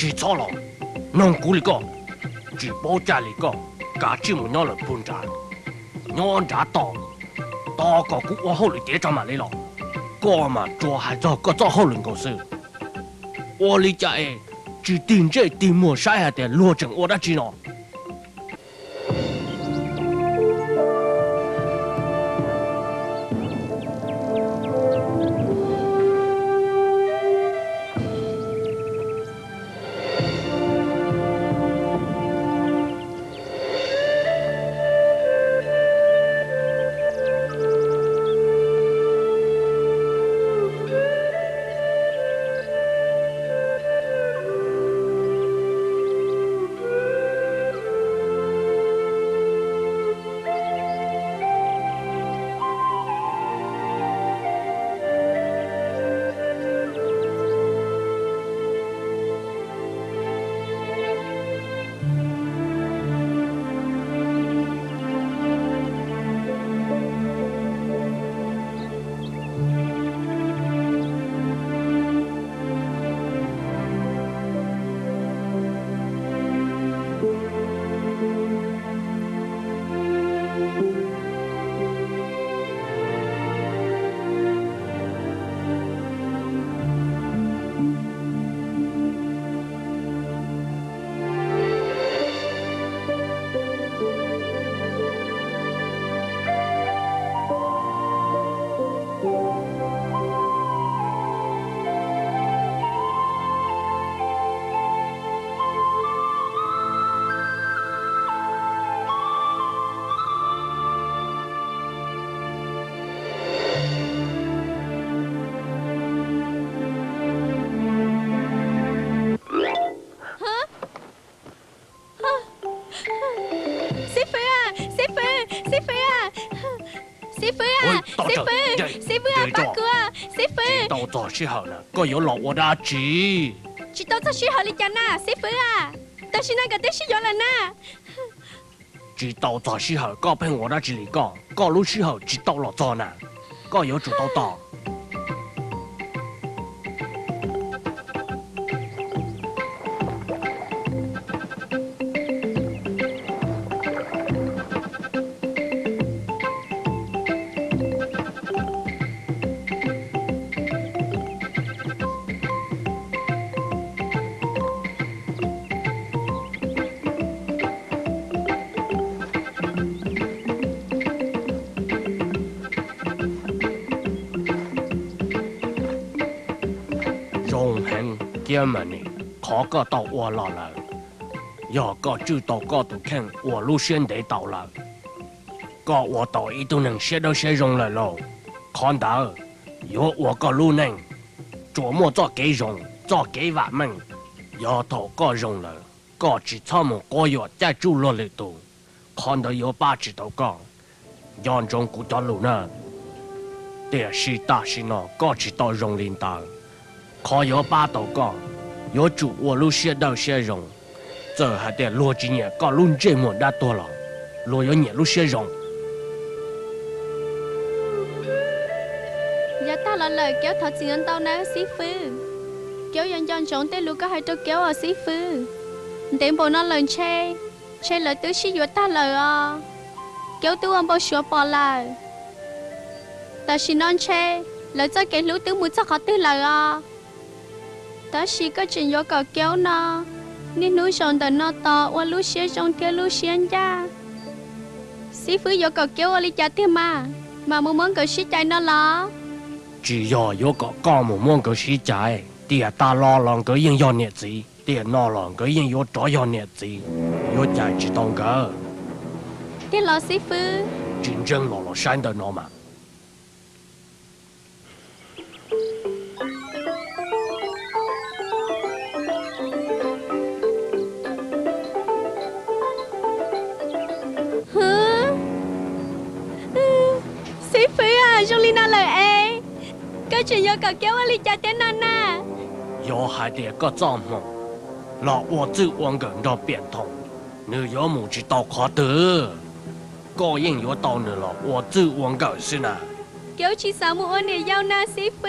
Tsis txhob los noog kuv li koj, tsis paub cai li koj, kav tsij mus nyob lawm puag nrad, nyob nrad tos, tos kom kuv ua hauj lwm tiav tso mam li los. Koj mas tsuas hais txog koj txoj hauj lwm nkaus xwb. Ua li cas es tsis tig ntsej tig muag saib hais tias luag tseem ua dab tsi no? Xib fwb, xib fwb, xib fwb, xib fwb, xib fwb, xib fwb, pab kuv, xib fwb. Tsis tau txog sij hawm na, koj yuav los ua dab tsi? Tsis tau txog sij hawm li cas na xib fwb a? Tam sim no nkawd twb sib yuav lawm na. Tsis tau txog sij hawm koj pheej ua dab tsi li koj? Koj lub sij hawm tsis tau los txog na, koj yuav tsum tau tos. Zoo heev thiab mas nim, qhov koj tau ua los lawm, yog koj tswj tau koj tus kheej ua lub siab ntev tau lawm. Koj ua tau ib tug neeg siab dawb siab zoo lawm lauj. Qhov ntawd yuav ua koj lub neej tsuas muaj txoj kev zoo, txoj kev vam meej. Yog thaum koj zoo lawm, koj tsis txhob mus quab yuam caij tsuj luag lwm tus, qhov ntawd yuav pab tsis tau koj. Nco ntsoov kuv cov lus na. Tiam sis tam sim no koj tsis tau zoo li ntawd, qhov yuav pab tau koj, yuav tsum ua lub siab dawb siab zoo. Txawm hais tias luag tsis nyiam koj lub ntsej muag dab tuag los, luag yuav nyiam lub siab zoo. Yog tag los lawm, Keub thov txim ntau nawb xib fwb. Keub yuav nco ntsoov tej lus koj hais rau Keub os xib fwb. Ntev npaum no lawm ntshe, ntshe lawv twb sib yuav tag lawm os. Keub twb ua npau suav pom lawm. Tam sim no ntshe lawv txoj kev hlub twb mus txog qhov twg lawm os. Tab sis koj tseem yuav kom Keub no niaj hnub zaum ntawm no tos ua lub siab zoo thiab lub siab ncaj. Xib fwb yuav kom Keub ua li cas tiag mas, mam mus muab nkawd sib cais no los? Tsis yog yuav kom koj mus muab nkawd sib cais, tiam tas los los nkawd yeej yog niam txiv, tiam no los nkawd yeej yuav rov yog niam txiv, yuav cais tsis tau nkawd. Tiag los xib fwb? Tsis ntseeg los los saib ntawm no mas. Xib fwb, zoo li no lawm es koj tseem yuav kom Keub ua li cas thiab no na? Yog hais tias koj txoj hmoo los ua txwj ua nkawm nrog Piam Thoom, nws yuav mus tsis tau qhov twg. Koj yeej yuav tau nws los ua txwj ua nkawm xwb na. Keub tsis xav mus ua niam yau na xib fwb.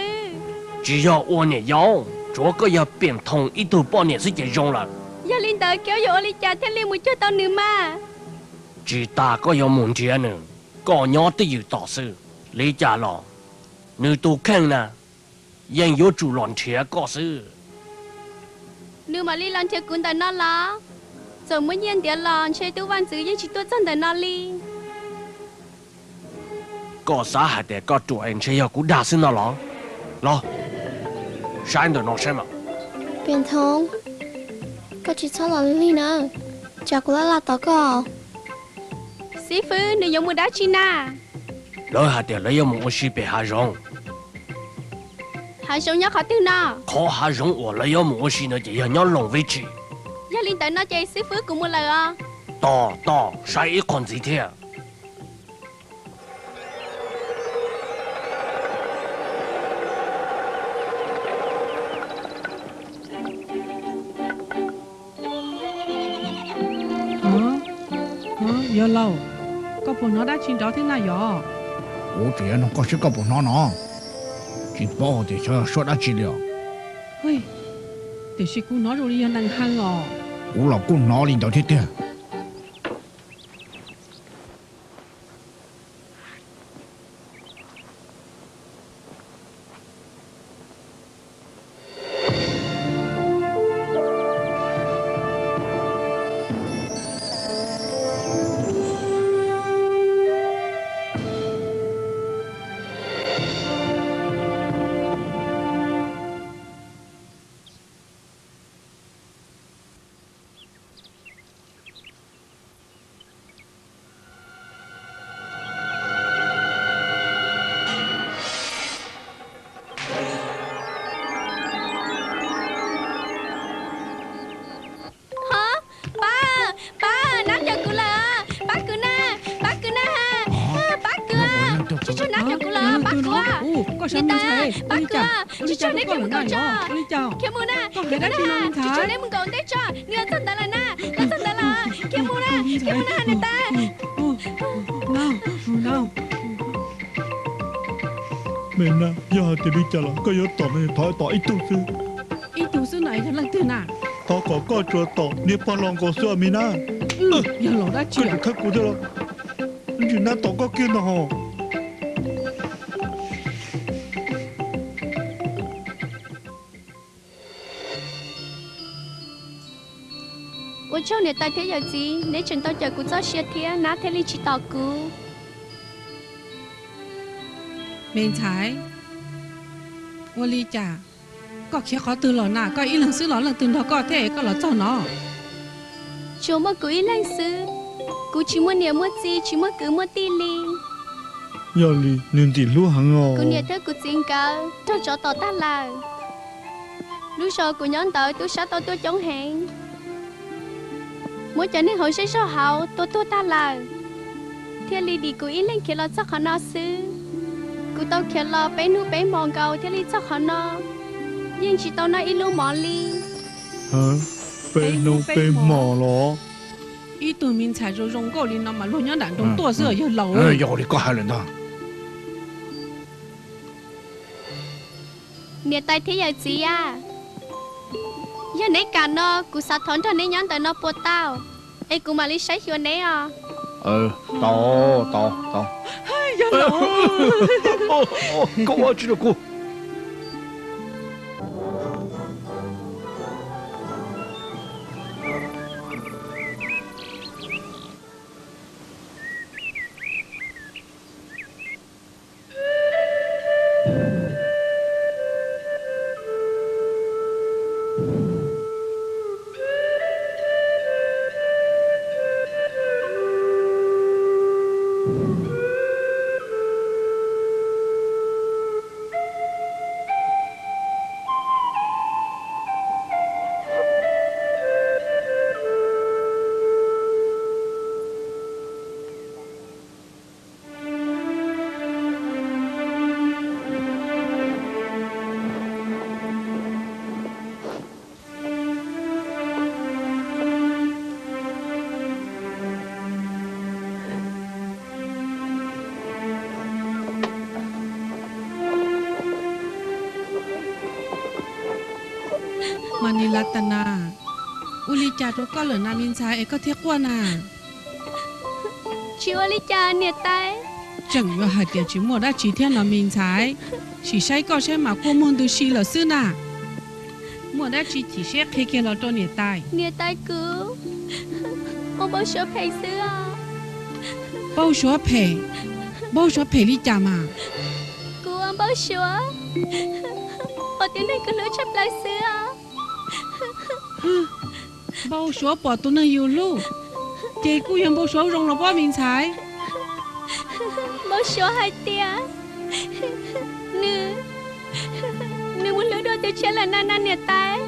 Tsis yog ua niam yau, Tsuav koj yog Piam Thoom ib tug poj niam xwb ces zoo lawm. Yog li ntawd koj yuav ua li cas thiaj li mus cuag tau nws mas? Tsis tas koj yuav mus nrhiav nws, koj nyob twj ywm tos xwb. Li cas los nws tus kheej na yeej yuav tsum los nrhiav koj xwb. Nws mam li los nrhiav kuv ntawm no los? Txawm muaj nyiaj ntiav los ntshe tub vaj ntxwv yeej tsis tuaj txog ntawm no li. Koj xav hais tias koj ruam es ntshe yog kuv dag xwb no los? Los, saib ntawm no saib mas. Piam Thoom, koj tsis txhob los lig na, tsam kuv laj laj tos koj. Xib fwb, nws yuav mus dab tsi na? Lawv hais tias lawv yuav mus ua si pem hav zoov. Hav zoov nyob qhov twg no? Qhov hav zoov uas lawv yuav mus ua si no ces yog nyob Loos Vib Tsim. Yog li ntawd no ces xib fwb, kuv mus lawm os. Tos, tos, saib ib qho ntxiv thiab. Yawg laus, koj puas hnov dab tsi nrov thiab na yom? Kuv tseem yuav nug koj seb koj puas hnov no. Tsis paub hais tias xyov yog suab dab tsi li os. Tiam sis kuv hnov zoo li yog neeg heev os. Kuv los kuj hnov li ntawd thiab tiag. Ho, pab, pab, nab ncaws kuv lawm, pab kwv na, pab kwv na, pab kwv, tsis txhob nab ncaws kuv lawm, pab kwv, niam tais, pab kwv, tsis txhob neb khiav mus nkaum tso, khiav mus na, tsis txhob neb mus nkaum ntej tso, nws yuav txog ntawd lawm na, yuav txog ntawd lawm, khiav mus na, khiav mus na niam tais. Me nab, yog hais tias li cas los koj yuav tom no thov tos ib tug xwb. Ib tug xwb no yog leej twg na? Thov kom koj tsuas tom niag pog laus nkaus xwb os me nab. Yog laus dab tsi? Koj tsis thawb kuv thiab los? Ntsis nab tom koj kiag ntag hos. Ua tsaug niam tais thiab yawm txiv, neb tseem tau cawm kuv txoj sia thiab nab thiaj li tsis tom kuv. Me ntxhais, ua li cas koj khiav qhov twg los na? Koj ib leeg xwb los leej twg nrog koj thiab es koj los txog no? Tsuas muaj kuv ib leeg xwb, kuv tsis muaj niam muaj txiv, tsis muaj kwv muaj tij li. Yog li nws ntxim hlub heev os. Kuv niam thiab kuv txiv nkawd raug tsov tom tag lawm. Lub zos kuv nyob ntawd tub sab tau tuaj coob heev. Muab cov neeg hauv zej zog hauv tua tuag tag lawm, thiaj li dim kuv ib leeg khiav los txog qhov no xwb. Kuv tau khiav los peb hnub peb hmo nkaus thiaj li txog qhov no, yeej tsis tau noj ib lub mov li. Peb hnub peb hmo los? Ib tug me ntxhais zoo zoo nkauj li no mas luag nyob nram nroog tuaj xwb yawg laus. Yog li koj hais lawm ntag. Niam tais thiab yawm txiv a, yog neb kam no kuv xav thov nrog neb nyob ntawm no puas tau? Es kuv mam li saib xyuas neb os. Tau, tau, tau. Yawg laus, koj ua tsi rau kuv? Mas nws Lav Tas Nas, ua li cas rau koj lawm na me ntxhais es koj thiaj quaj na? Tsis ua li cas niam tais. Tseem yuav hais tias tsis muaj dab tsi thiab no me ntxhais, sim saib koj saib mas kua muag ntws si lawm xwb na. Muaj dab tsi chim siab qhia kiag los rau niam tais. Niam tais, kuv ua npau suav phem xwb os. Npau suav phem? Npau suav phem li cas mas? Kuv ua npau suav pom tus neeg kuv hlub tshaj plaws xwb os. Npau suav pom tus neeg yus hlub, ces kuj yog npau suav zoo los pob me ntxhais. Npau suav hais tias nws, nws mus hlub dua tus tshiab lawm na na niam tais.